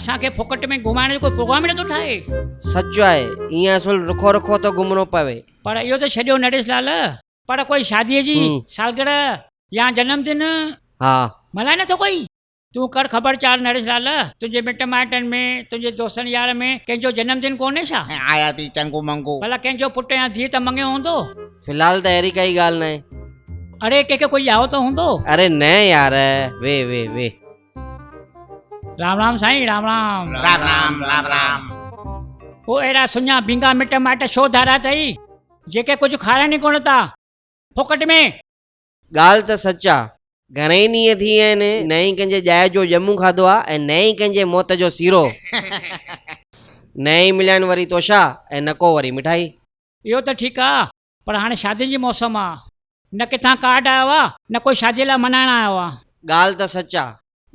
اسان کي ڦوڪٽ ۾ گهمائڻ جو ڪوئي پروگرام ئي نٿو ٺاهي. سچ آهي، ائين اصل رکو رکو ٿو گهمڻو پوي. پر اهو ته ڇڏيو نريش لال، پر ڪوئي شاديء جي سالگرهه يا جنم دن. ها. ملهائي نٿو ڪوئي. تون ڪر خبر چار نريش لال، تنهنجي مٽ مائٽن ۾، تنهنجي دوستن يارن ۾ ڪنهن جو جنم دن ڪونهي ڇا؟ ۽ آيا ٿي چنگو منگو. ڀلا ڪنهن جو پٽ يا ڌيء ته مڱيو هوندو؟ في الحال ته اهڙي ڪائي ڳالهه ناهي. اڙي ڪنهن کي ڪوئي ڄائو ته هوندو؟ اري نه يار، V V V. Ram Ram سائين رام رام. رام رام رام رام. پوء اهڙا سڃا بينگا مٽ مائٽ ڇو ڌاريا اٿئي، جيڪي ڪجهه کارائين ئي ڪونه ٿا ڦوڪٽ ۾. ڳالهه ته سچ آ. گهڻئي ڏينهن ٿي ويا آهن، نه ئي ڪنهن جي ڄائي جو ڄمون کاڌو آ ۽ نه ئي ڪنهن جي موت جو سيرو. نه ئي مليا آهن وري توشا ۽ نه ڪو وري مٺائي. اهو ته ٺيڪ آ، پر هاڻي شادين جي موسم آ. نه ڪٿان ڪارڊ آيو آ، نه ڪوئي شاديء لاء منائڻ آيو آ. ڳالهه ته سچ آ.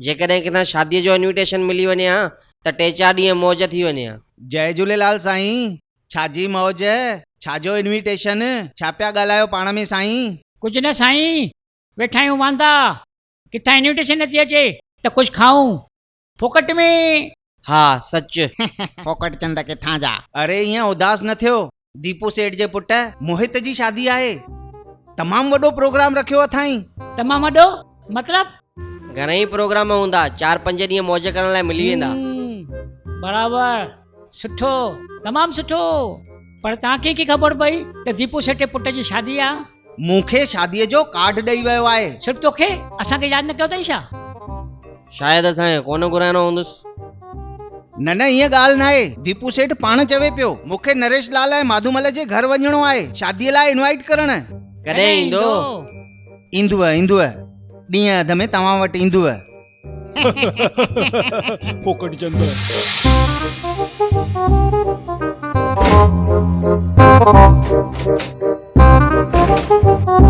جيڪڏهن ڪٿان شاديء جو انويٽيشن ملي وڃي ها ته ٽي چار ڏينهن موج ٿي وڃي ها. جئي جهوليلال سائين، ڇا جي موج، ڇا جو انويٽيشن، ڇا پيا ڳالهايو پاڻ ۾ سائين. ڪجهه نه سائين، ويٺا آهيون واندا، ڪٿان انويٽيشن نٿي اچي ته ڪجهه کائون ڦوڪٽ ۾. ها سچ. ڦوڪٽ چند ڪٿان جا. اري ائين اداس نه ٿيو، ديپو سيٺ جي پٽ موهت جي شادي آهي. تمام وڏو پروگرام رکيو اٿائين. تمام وڏو مطلب؟ گهڻئي پروگرام هوندا، چار پنج ڏينهن موج ڪرڻ لاء ملي ويندا. برابر، سٺو، تمام سٺو. پر توهان کي ڪيئن خبر پئي ته ديپو سيٺ جي پٽ جي شادي آ؟ مون کي شاديء جو ڪارڊ ڏئي ويو آهي. صرف توکي؟ اسان کي ياد نه ڪيو اٿئي ڇا؟ شايد اسان کي ڪونه گهرائڻو هوندس. نه نه ائين ڳالهه ناهي، ديپو سيٺ پاڻ چوي پيو، مون کي نريش لال ۽ ماڌومل جي گهر وڃڻو آهي، شاديء لاء انوائيٽ ڪرڻ. ڪڏهن ايندو؟ ايندو ايندو، ڏينهن اڌ ۾ توهان وٽ ايندو. ڦوڪٽ چند.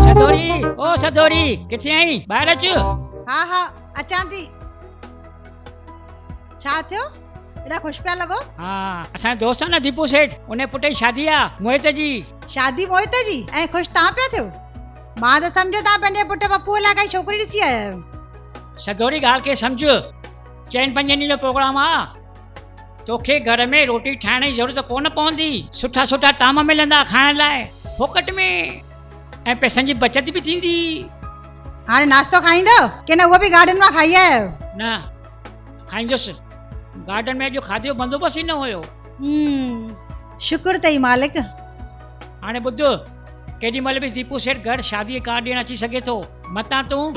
سدوري او سدوري ڪٿي آهين ٻاهر اچ. ها ها اچان ٿي. ڇا ٿيو ايڏا خوش پيا لڳو؟ ها اسان جو دوست آ نه ديپو سيٺ ان جي پٽ جي شادي آ موهت جي. شادي موهت جي ۽ خوش تان پيا ٿيو؟ مان ته سمجهيو تان پنهنجي پٽ پپوء لاء ڪائي ڇوڪري ڏسي آيا آهيو. سدوري ڳالهه کي سمجهه چئن پنجن ڏينهن جو پروگرام آ توکي گهر ۾ روٽي ٺاهڻ جي ضرورت ڪونه پوندي سٺا سٺا طعام ملندا کائڻ لاء ڦوڪٽ ۾ ۽ پئسن جي بچت به ٿيندي. هاڻي ناشتو کائيندؤ ڪي نه اهو به گارڊن مان کائي آيا آهيو؟ نه کائيندس. گارڊن ۾ اڄ کاڌي جو بندوبست ئي نه هيو. شڪر اٿئي مالڪ. هاڻي ٻڌ، ڪيڏي مهل به ديپو سيٺ گهر شاديء ڪارڊ ڏيڻ اچي سگهي ٿو. متان تون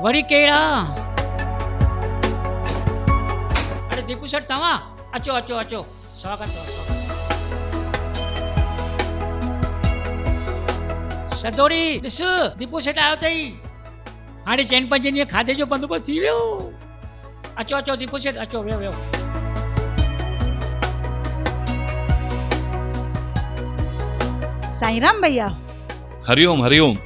وري ڪهڙا. اڙي ديپو سيٺ توهان؟ اچو اچو اچو. سواگت اٿو سواگت. سدوري ڏس ديپو سيٺ آيو اٿئي. هاڻي چئن پنجن ڏينهن کاڌي جو بندوبست ٿي ويو. اچو اچو ديپو سيٺ اچو ويهو ويهو. سائين رام ڀئيا. هري اوم هري اوم.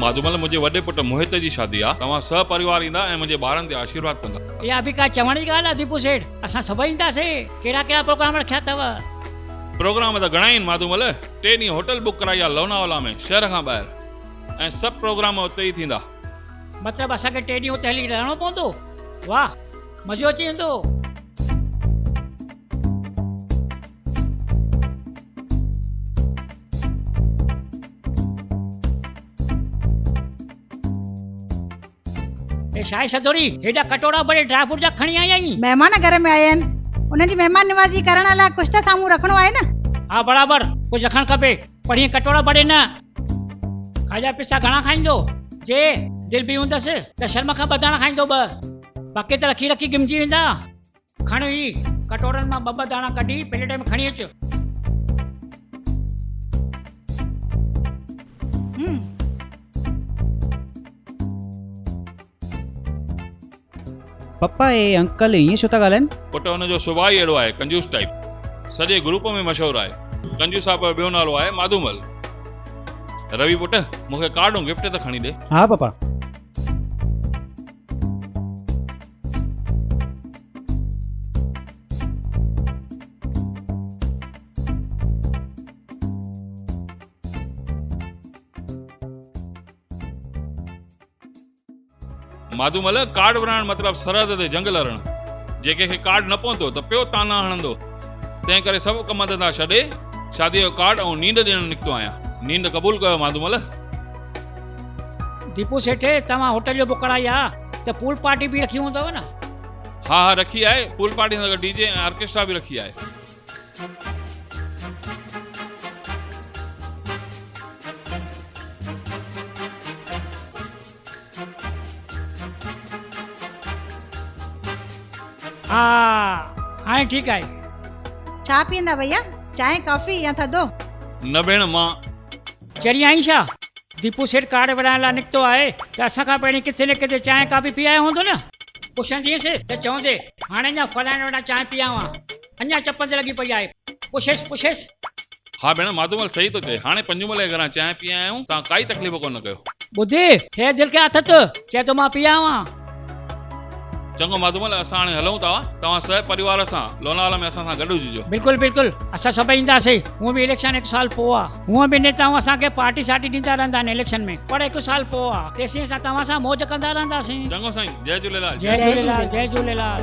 ماڌومل منهنجي وڏي پٽ موهت جي شادي آ توهان سه پريوار ايندا ۽ منهنجي ٻارن تي آشيرواد ڪندا. اها به ڪا چوڻ جي ڳالهه آ ديپو سيٺ اسان سڀئي اينداسين ڪهڙا ڪهڙا پروگرام رکيا اٿو. پروگرام ته گهڻا ئي آهن ماڌومل ٽي ڏينهن هوٽل بڪ ڪرائي آ لوناولا ۾ شهر کان ٻاهر ۽ سڀ پروگرام اتي ئي ٿيندا. مطلب اسان کي ٽي ڏينهن اتي هلي رهڻو پوندو واه مزو اچي ويندو. اي شاهي سدوري، هيڏا ڪٽورا ڀري ڊرائي فروٽ جا کڻي آئي آهين؟ مهمان گهر ۾ آيا آهن، انهن جي مهمان نوازي ڪرڻ لاء ڪجهه ته سامهون رکڻو آهي نه. ها برابر، ڪجهه رکڻ کپي، پر هيئن ڪٽورا ڀري نه. کاڄا پستا گهڻا کائيندو؟ جي دل به هوندس ته شرم کان ٻه داڻا کائيندو ٻه، باقي ته رکي رکي گهمجي ويندا. کڻ هي ڪٽورن مان ٻه ٻه داڻا ڪڍي پليٽ ۾ کڻي اچ. پپا هي انڪل ائين ڇو ٿا ڳالهائن؟ پٽ هن جو سڀاء ئي اهڙو آهي ڪنجوس ٽائيپ. سڄي گروپ ۾ مشهور آهي. ڪنجوس صاحب جو ٻيو نالو آهي ماڌومل. روي پٽ مون کي ڪارڊ ۽ گفٽ ته کڻي ڏي. ها پپا. ماڌومل، ڪارڊ ورهائڻ مطلب سرحد تي جنگ لڙڻ. جي ڪنهن کي ڪارڊ نه پهتو ته پيو طعنا هڻندو. تنهن ڪري سڀ ڪم ڌنڌا ڇڏي شاديء جو ڪارڊ ۽ نينڍ ڏيڻ نڪتو آهيان. نينڍ قبول ڪيو ماڌومل. ديپو سيٺ، توهان هوٽل جو بڪ ڪرائي آ ته پول پارٽي به رکي هوندو نه؟ ها ها رکي آهي، پول پارٽي سان گڏ ڊي جي ۽ آرڪسٽرا به رکي آهي. ها هاڻي ٺيڪ آهي. ڇا پيئندا ڀئيا؟ چانهه، ڪافي يا ٿڌو؟ نه ڀيڻ مان. چري آهين ڇا؟ ديپو سيٺ ڪارڊ ورهائڻ لاء نڪتو آهي ته اسان کان پهرين ڪٿي نه ڪٿي چانهه ڪافي پي آيو هوندو نه؟ پڇندينس ته چوندي هاڻي اڃا فلاڻي وٽان چانهه پي آيو آهيان. اڃا چپن تي لڳي پئي آهي. پڇيس پڇيس. ها ڀيڻ ماڌومل صحيح ٿو چئي. هاڻي پنجومل جي گهران چانهه پي آيا آهيون، توهان ڪائي تڪليف ڪونه ڪيو. ٻڌ، ٿئي دل کي آٿت، چئي ٿو مان پي آيو آهيان. چڱو ماڌومل اسان هاڻي هلون ٿا، توهان سهه پريوار سان لوناوالا ۾ اسان سان گڏ هججو. بلڪل بلڪل اسان سڀئي اينداسين، هونء به اليڪشن هڪ سال پوء آ. هونء به نيتائون اسان کي پارٽي سارٽي ڏيندا رهندا آهن اليڪشن ۾ پر هڪ سال پوء آ، تيسين اسان توهان سان موج ڪندا رهنداسين. چڱو سائين، جئي جهوليلال. جئي جهوليلال، جئي جهوليلال.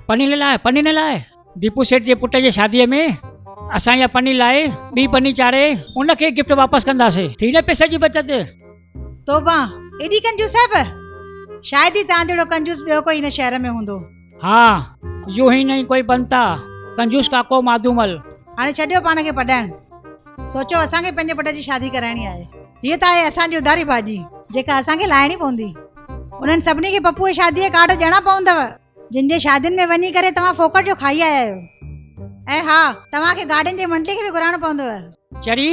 پني لاء پني لاء ديپو سيٺ جي پٽ جي شاديء ۾ اسان اها پني لاهي ٻي پني چاڙهي ان کي گفٽ واپس ڪنداسين. ٿي نه پئسي جي بچت. توبه ايڏي ڪنجوسائپ! شايد ئي توهان جهڙو ڪنجوس ٻيو ڪوئي هن شهر ۾ هوندو. ها يون هي نهين ڪوئي بنتا ڪنجوس ڪاڪو ماڌومل. هاڻي ڇڏيو پاڻ کي پڏائڻ. سوچو اسان کي پنهنجي پٽ جي شادي ڪرائڻي آهي. هيء ته آهي اسان جي اڌاري ڀاڄي جيڪا اسان کي لاهڻي پوندي. انهن سڀني کي پپوء جي شاديء جا ڪارڊ ڏيڻا پوندؤ. جن جي شادين ۾ وڃي ڪري توهان فوڪٽ جو کائي آيا آهيو. ۽ ها توهان کي گارڊن جي منڊلي کي به گهرائڻو پوندو. چري،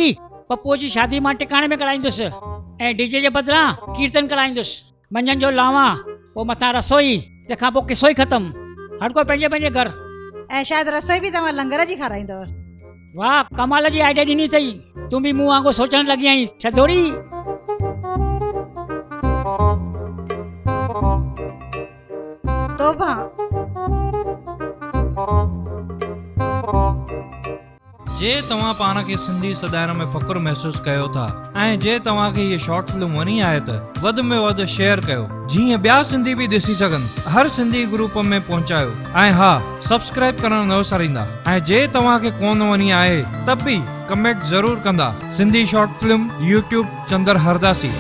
پپوء جي شادي مان ٽڪاڻي ۾ ڪرائيندس ۽ ڊي جي جي بدران ڪيرتن ڪرائيندس. منجهند جو لاوان، پوء مٿان رسوئي، تنهن کان پوء قصو ئي ختم. هر ڪو پنهنجي پنهنجي گهر. ۽ شايد رسوئي به توهان لنگر جي کارائيندؤ. واهه ڪمال جي آئيڊيا ڏني اٿئي. تون به مون وانگر سوچڻ لڳي آهين سڌوڙي. توبه. جي توهان پاڻ کي سنڌي سڏائڻ ۾ فخر محسوس ڪيو ٿا ۽ جي توهان کي هيء شارٽ فلم وڻي آهي ته وڌ ۾ وڌ شيئر ڪيو جيئن ٻيا سنڌي به ڏسي سگهن هر سنڌي گروپ ۾ پهچايو ۽ ها سبسڪرائيب ڪرڻ نه وساريندا ۽ جي توهان کي ڪونه وڻي آهي ته به ڪمينٽ ضرور ڪندا Sindhi short film YouTube Chandar Hardasi.